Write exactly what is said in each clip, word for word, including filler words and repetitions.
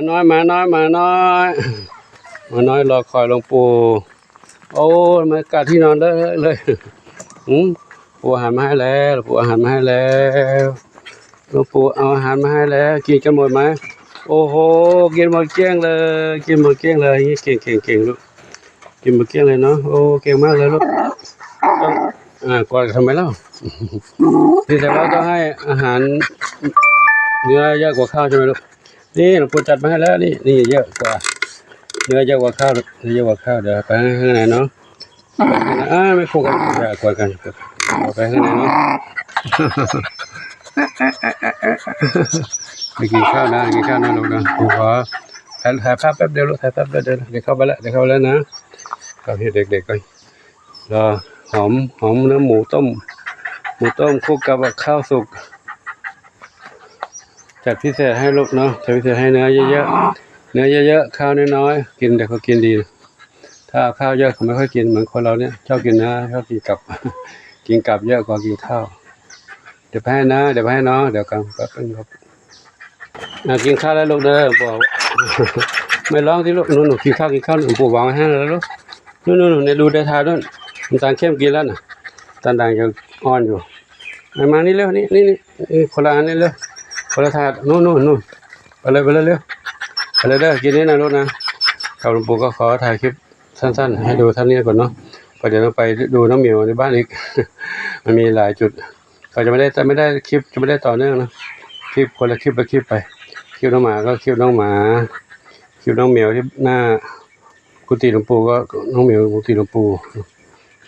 น้อย หมาน้อย หมาน้อย หมาน้อยรอคอยหลวงปู่ โอ้ มากัดที่นอนเลยเลย อืม ปู่อาหารมาให้แล้ว ปู่อาหารมาให้แล้ว หลวงปู่เอาอาหารมาให้แล้ว กินกันหมดไหม โอ้โห กินหมดเกลี้ยงเลย กินหมดเกลี้ยงเลย เก่ง เก่ง เก่งลูก กินหมดเกลี้ยงเลยเนาะ โอ้ เก่งมากเลยลูก อ่า กอดกันทำไมเล่า นี่แต่ว่าก็ให้อาหาร เนื้อเยอะกว่าข้าวใช่ไหมลูก นี่หลวงปู่จัดมาให้แล้ว นี่ นี่เยอะกว่า เนื้อเยอะกว่าข้าว เนื้อเยอะกว่าข้าว เดี๋ยวไปข้างในเนาะ อ่า ไม่คู่กัน อย่ากอดกัน เอาไปข้างในเนาะ ไปกินข้าวนะ กินข้าวนะลูกนะ ปู่ขอถ่าย ถ่ายภาพแป๊บเดียวลูก ถ่ายภาพแป๊บเดียว เดี๋ยวเข้าไปแล้ว เดี๋ยวเข้าไปแล้วนะ ก็ให้เด็กๆก็รอ หอม หอมเนื้อหมูต้ม หมูต้มคลุกกับข้าวสุก จัดพิเศษให้ลูกเนาะ จัดพิเศษให้เนื้อเยอะๆ เนื้อเยอะๆ ข้าวน้อยๆ กินแต่เขากินดี ถ้าเอาข้าวเยอะเขาไม่ค่อยกิน เหมือนคนเราเนี่ย ชอบกินเนื้อ ชอบกินกับ กินกับเยอะกว่ากินข้าว เดี๋ยวไปให้นะ เดี๋ยวไปให้น้อง เดี๋ยวกันแป๊บนึงครับ อ่ะ กินข้าวแล้วลูกเด้อ บอก ไม่ร้องที่ลูก หนู หนูกินข้าว กินข้าว หนูปู่วางไว้ให้แล้วลูก นู่น นู่น นู่น เนี่ย ดูในถาดนู่น น้ำตาลเข้มกินแล้วน่ะ น้ำตาลด่างยังอ่อนอยู่ เอามานี่เร็ว นี่ นี่ นี่ นี่ คนละอันนี่เร็ว คนละถาด นู่น นู่น นู่น ไปเลย ไปเลยเร็ว ไปเลยเด้อ กินนี่นะลูกนะ ครับ หลวงปู่ก็ขอถ่ายคลิปสั้นๆ ให้ดูเท่านี้ก่อนเนาะ เพราะเดี๋ยวเราไปดูน้องเหมียวในบ้านอีก มันมีหลายจุด เขาจะไม่ได้ ไม่ได้คลิป จะไม่ได้ต่อเนื่องนะ คลิปคนละคลิปละคลิปไป คลิปน้องหมาก็คลิปน้องหมา คลิปน้องเหมียวที่หน้ากุฏิหลวงปู่ก็น้องเหมียวกุฏิหลวงปู่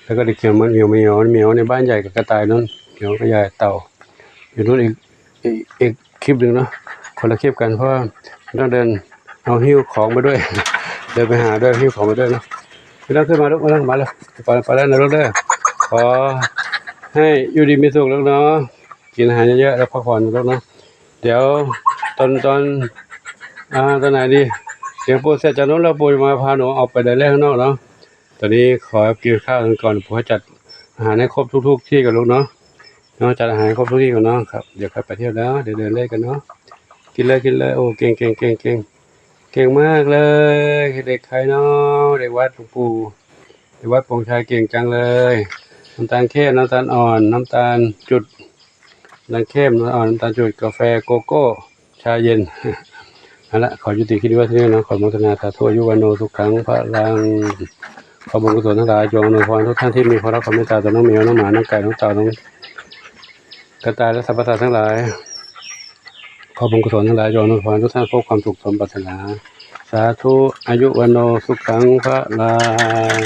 แล้วก็เด็กเขียวมันเหมียว เหมียว เหมียวในบ้านใหญ่กับกระต่ายนั่น เหมียวกับยายเต่า อยู่นู่นอีก อีก อีกคลิปหนึ่งเนาะ คนละคลิปกัน เพราะว่าต้องเดินเอาหิ้วของไปด้วย เดินไปหาด้วย หิ้วของไปด้วยเนาะ ไม่ต้องขึ้นมาลูก ไม่ต้องมาเลย ไป ไปแล้วนะลูกเด้อ ขอให้อยู่ดีมีสุขลูกเนาะ กินอาหารเยอะๆ แล้วพักผ่อนลูกเนาะ เดี๋ยวตอน ตอน อ่า ตอนไหนดี เดี๋ยวปู่เสร็จจากนู้นแล้วปู่จะมาพาหนูออกไปเดินเล่นข้างนอกเนาะ ตอนนี้ขอกินข้าวกันก่อน ปู่ให้จัดอาหารให้ครบทุกๆที่ก่อนลูกเนาะ เนาะ จัดอาหารให้ครบทุกที่ก่อนเนาะครับ เดี๋ยวค่อยไปเที่ยวแล้ว เดี๋ยวเดินเล่นกันเนาะ กินเลย กินเลย โอ้ เก่ง เก่ง เก่ง เก่ง เก่งมากเลย เด็กใครเนาะ เด็กวัดหลวงปู่ เด็กวัดโป่งชัยเก่งจังเลย น้ำตาลเข้ม น้ำตาลอ่อน น้ำตาลจุด น้ำตาลเข้ม น้ำตาลอ่อน น้ำตาลจุด กาแฟ โกโก้ ชาเย็น เอาละ ขอยุติคลิปไว้เท่านี้เนาะ ขออนุโมทนาสาธุ อายุวัณโณ สุขัง พลัง ขอบุญกุศลทั้งหลายจงอำนวยพรทุกท่านที่มีความรักความเมตตาต่อน้องเหมียว น้องหมา น้องไก่ น้องเต่า น้องกระต่าย และสรรพสัตว์ทั้งหลาย ขอบุญกุศลทั้งหลายจงอำนวยพรทุกท่านพบความสุขสมปรารถนา สาธุ อายุวัณโณ สุขัง พลัง